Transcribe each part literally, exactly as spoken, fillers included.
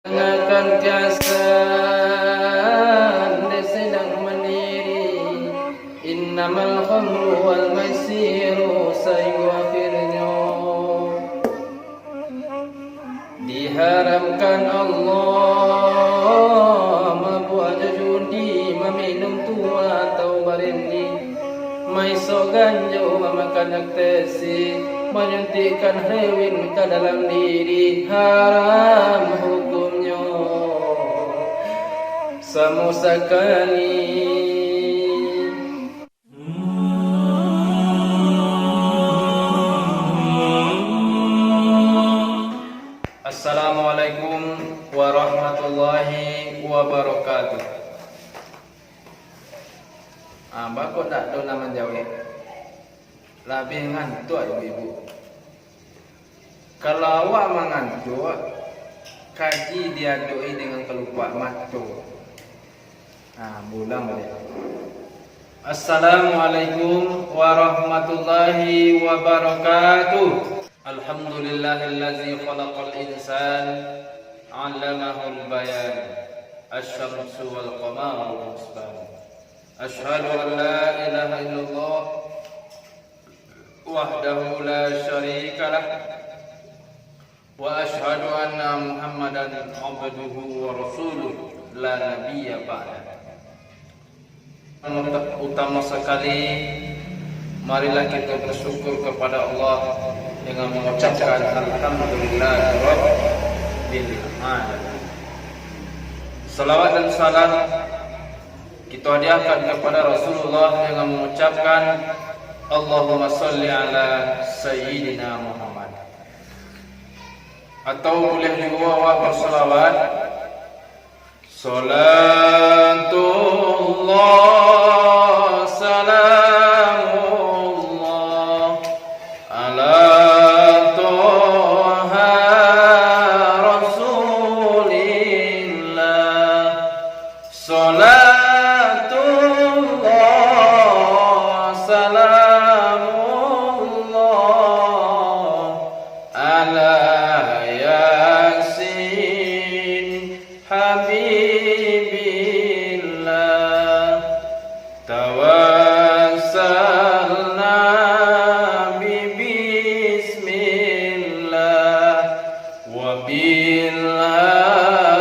Jangankan kiasan, dek sadang mandiri. Innamal khamru wal maisiru, sainggo akhirnyo. Diharamkan Allah, mabuak jo judi, maminum tua atau barindi, maisok ganjo, mamakan ekstasi, manyuntikkan heroin ka dalam diri, haram hukumnyo samo sakali. Assalamualaikum warahmatullahi wabarakatuh. Ah, bako ndak ado nan manjawek? Labiah ngantuak ibu-ibu. Kalau awak mangantuak, kaji diadok-i dengan kalupuak mato. Nah, bulang baliak. Assalamualaikum warahmatullahi wabarakatuh. Alhamdulillahillazi khalaqal insan, 'allamahul bayan. Asy-syamsu wal qamaru bi husban. Asyhadu an la ilaha illallah wahdahu la syarikalah, wa asyhadu anna Muhammadan abduhu wa rasuluh, la nabiyya ba'dah. Utama sakali, marilah kita bersyukur kepada Allah dengan mengucapkan alhamdulillahirabbil alamin. Salawat dan salam kita hadiahkan kepada Rasulullah dengan mengucapkan, "Allahumma shalli ala Sayyidina Muhammad." Atau buliah juo awak bersalawat, "Salatullah, salamullah, ala Toha Rasulillah." Salatullah, salamullah, ala Yasin Habibillah. Tawassalna bi bismillah. Wa bil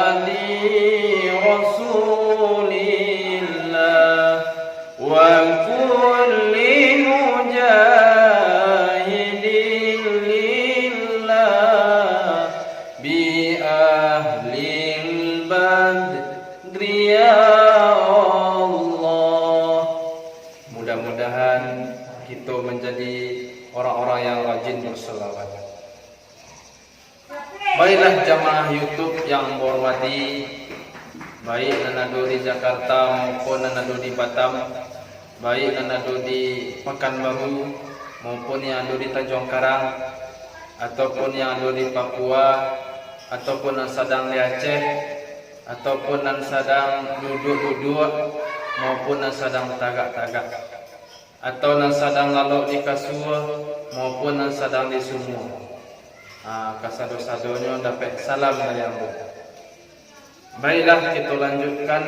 hadi Rasulillah, wa kulli mujahidin lillah, bi ahlil badri ya Allah. Mudah-mudahan kita menjadi orang-orang yang rajin berselawat. Baiklah jamaah YouTube yang ambo hormati, baik nan ado di Jakarta maupun nan ado di Batam, baik nan ado di Pakanbaru maupun yang ado di Tanjuang Karang, ataupun yang ado di Papua, ataupun nan sadang di Aceh, ataupun nan sadang duduak-duduak, maupun nan sadang tagak-tagak, atau nan sadang lalok di kasua, maupun nan sadang di sumua. Ah, kasado-sadonyo dapek salam dari ambo. Baiklah, kito lanjutkan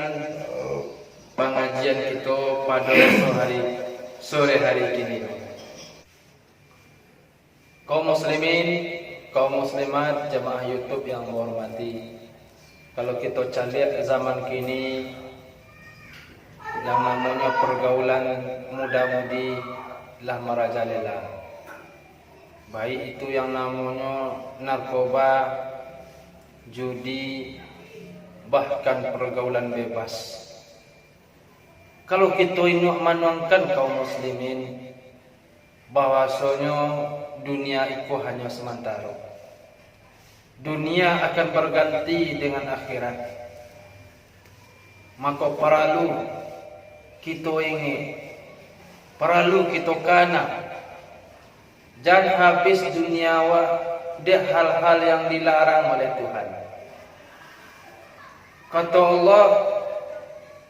pangajian kito pado sore hari, sore hari kini. Kaum muslimin, kaum muslimat, jamaah YouTube yang ambo hormati. Kalau kito caliak zaman kini, yang namonyo pergaulan muda-mudi lah marajalela. Baik itu yang namonyo narkoba, judi, bahkan pergaulan bebas. Kalau kito induak manuangkan kaum muslimin, bahwasonyo dunia iko hanyo samantaro. Dunia akan barganti dengan akhirat. Mako paralu kito ingek, paralu kito kana, jan habis dunia awak dek hal-hal yang dilarang oleh Tuhan. Kato Allah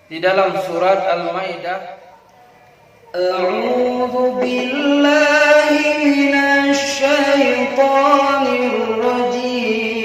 di dalam surat Al-Maidah, أعوذ بالله من الشيطان الرجيم.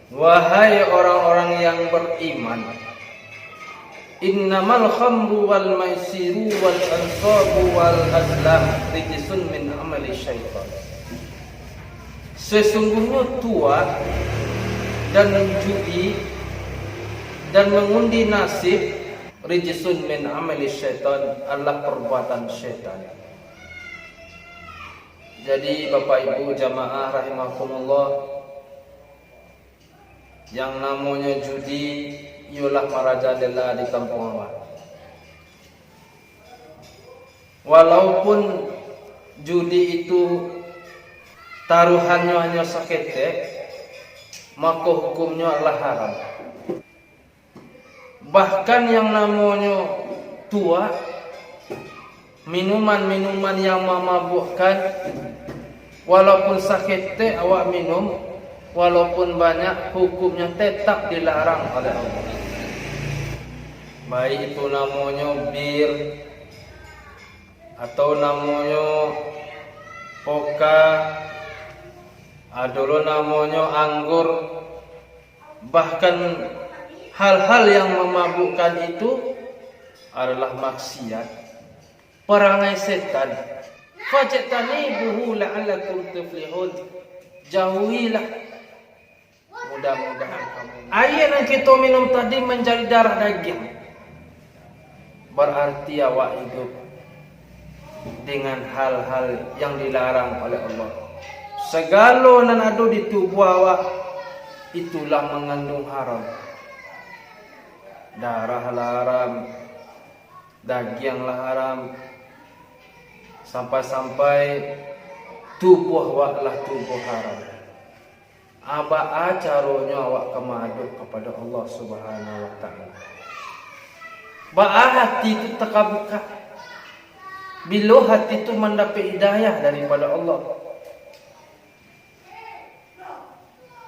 Wahai orang-orang yang beriman, innamal khamru wal maisiru wal ansabu wal azlam rijsun min amali syaitan. Sesungguhnya tuak dan judi dan mengundi nasib rijsun min amali syaitan adalah perbuatan syaitan. Jadi, Bapak Ibu jamaah rahimakumullah, yang namonyo judi iyolah marajalela di kampuang awak. Walaupun judi itu taruhannyo hanyo saketek, mako hukumnyo adalah haram. Bahkan yang namonyo tuak, minuman-minuman yang mamabukkan, walaupun saketek awak minum, walaupun banyak, hukumnyo tetap dilarang oleh Allah. Baik itu namonyo bir, atau namonyo poka, ado lo namonyo anggur, bahkan hal-hal yang mamabukkan itu adalah maksiat, parangai setan. Fajtanibuhu la'allakum tuflihun. Jauhilah. Mudah-mudahan kamu. Aia nan kito minum tadi manjadi darah dagiang. Bararti awak iduik dengan hal-hal yang dilarang oleh Allah. Sagalo nan ado di tubuah awak, itulah mangandung haram. Darah lah haram, dagiang lah haram, sampai-sampai tubuah awak lah tubuah haram. A baa caronyo awak ka maadok kapado Allah Subhanahu wa Ta'ala? Baa hati tu takabukak? Bilo hati tu mandapek hidayah daripado Allah?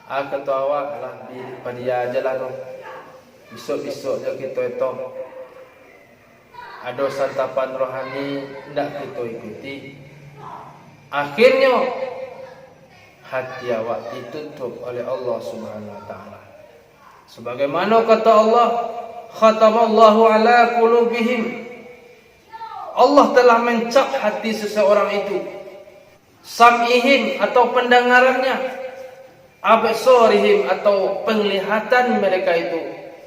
A kato awak lah, bi-, padia ajalah tu. Bisuak-bisuak jo kito eto. Ado santapan rohani, indak kito ikuti. Akhirnyo, hati awak ditutup oleh Allah Subhanahu wa Ta'ala. Sabagaimano kato Allah, "Khatamallahu ala qulubihim." Allah telah mencap hati seseorang itu. Sam'ihim atau pendengarannya, absorihim atau penglihatan mereka itu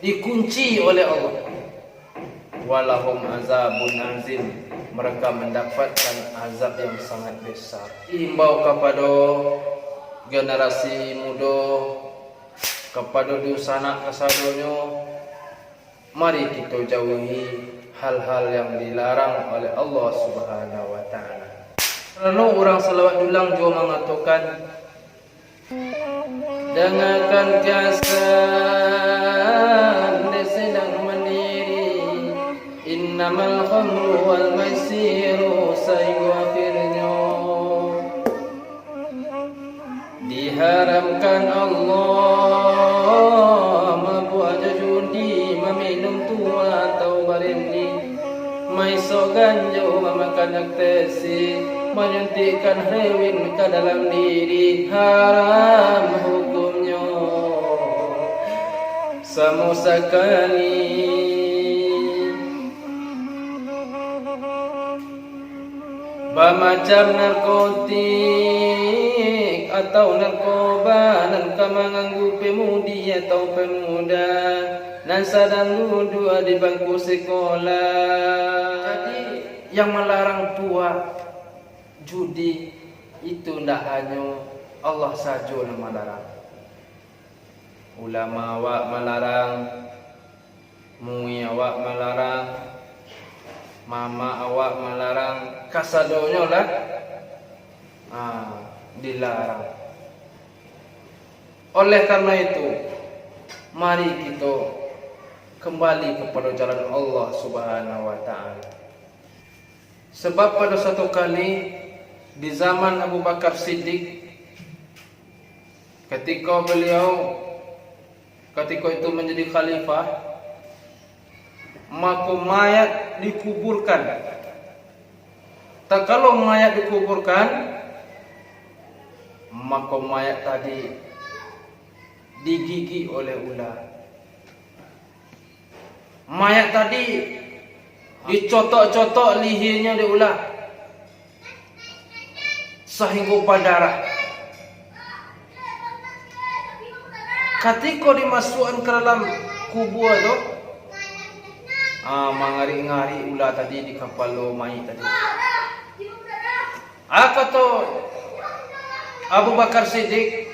dikunci oleh Allah. Walahum azabun azim, mereka mendapatkan azab yang sangat besar. Imbau kapado generasi mudo, kapado dunsanak kasadonyo, mari kito jauhi hal-hal yang dilarang oleh Allah Subhanahu wa Ta'ala. Karano urang salawat dulang juo mangatokan, "Dangakan kasan dek sadang mandiri, innamal khamru wal maisiru," sainggo akhirnyo. Diharamkan Allah mabuak jo judi, maminum tuak atau barindi, maisok ganjo, mamakan ekstasi, manyuntikkan heroin ka dalam diri, haram hukumnyo samo sakali. Bamacam narkotik atau narkoba nan ka manganggu pemudi atau pemuda nan sadang duduak di bangku sekolah. Jadi, yang malarang tuak, judi, itu ndak hanyo Allah sajo nan malarang. Ulama awak malarang, mui awak malarang, mamak awak malarang, kasadonyo lah, ah, dilarang. Oleh karena itu, mari kito kembali kepada jalan Allah Subhanahu wa Ta'ala. Sebab pada suatu kali, di zaman Abu Bakar Siddiq, ketika beliau, ketika itu menjadi khalifah, mako mayat dikuburkan. Takalo mayat dikuburkan, mako mayat tadi digigik oleh ular. Mayat tadi dicotok-cotok lihianyo dek ular, sahinggo badarah. Katiko dimasuakan ka dalam kubua tu, ah, mangarik-ngarik ular tadi di kapalo mayik tadi. Ah, kato Abu Bakar Siddiq,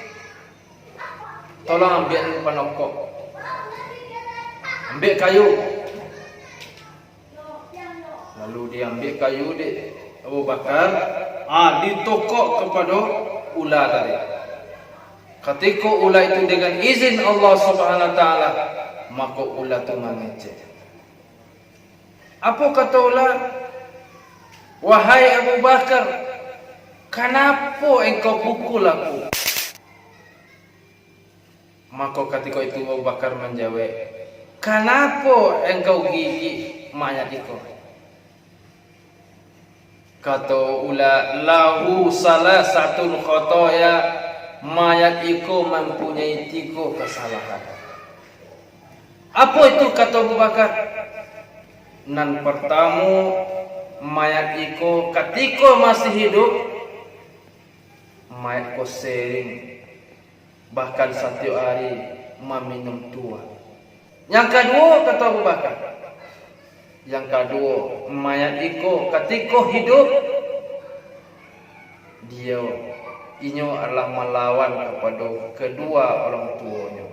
"Tolong ambiak dulu panokok. Ambiak kayu." Lalu diambiak kayu dek Abu Bakar, ah, ditokok kapado ular tadi. Katiko ular itu dengan izin Allah Subhanahu wa Taala, mako ular tu mangecek. Apo kato ular? "Wahai Abu Bakar, kanapo engkau pukul aku?" Mako, katiko itu Abu Bakar manjawek, "Kanapo engkau gigik mayat iko?" Kato ular, "Lahu salasatun khotoya, mayat iko mampunyai tigo kasalahan." "Apo itu?" kato Abu Bakar. "Nan partamo, mayat iko katiko masih hiduik, mayat ko sering, bahkan satiok ari maminum tuah." "Yang kaduo?" kato Abu Bakar. "Yang kaduo, mayat iko katiko hiduik, diau, inyo alah malawan kapado kaduo urang tuonyo."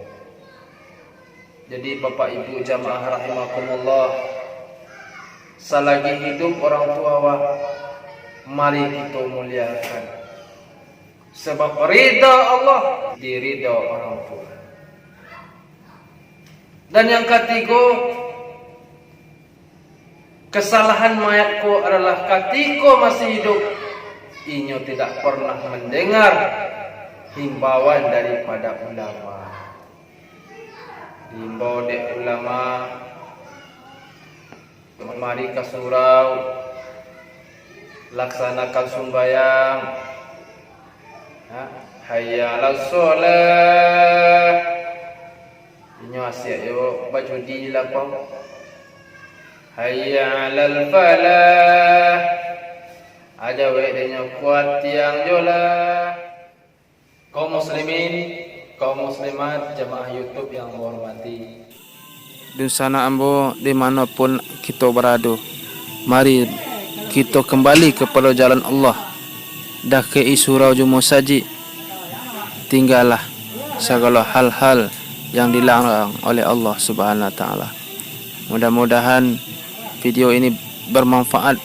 Jadi, Bapak Ibu jamaah rahimakumullah, salagi hiduik urang tuo awak, mari kito muliakan. Sabab ridha Allah di ridha urang tuo. Dan yang katigo, kasalahan mayat ko adalah katiko masih hiduik, inyo tidak pernah mandengar himbauan daripada ulama. Diimbau dek ulama, mari ka surau, laksanakan sumbayang. Ha? Hayya alas shalah. Inyo asiak jo bajudi di lapau. Hayya alal falah. Aja wek denyo kuat tiang jo lah. Kaum muslimin, kaum muslimat, jamaah YouTube yang ambo hormati. Dunsanak ambo, di mano pun kito barado, mari kito kambali kapado jalan Allah. Dakek-i surau jo musajik, tinggalah sagalo hal-hal yang dilarang oleh Allah Subhanahu wa Taala. Mudah-mudahan video ini bermanfaat.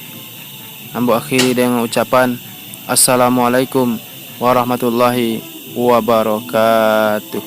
Ambo akhiri dengan ucapan, Assalamualaikum warahmatullahi wabarakatuh.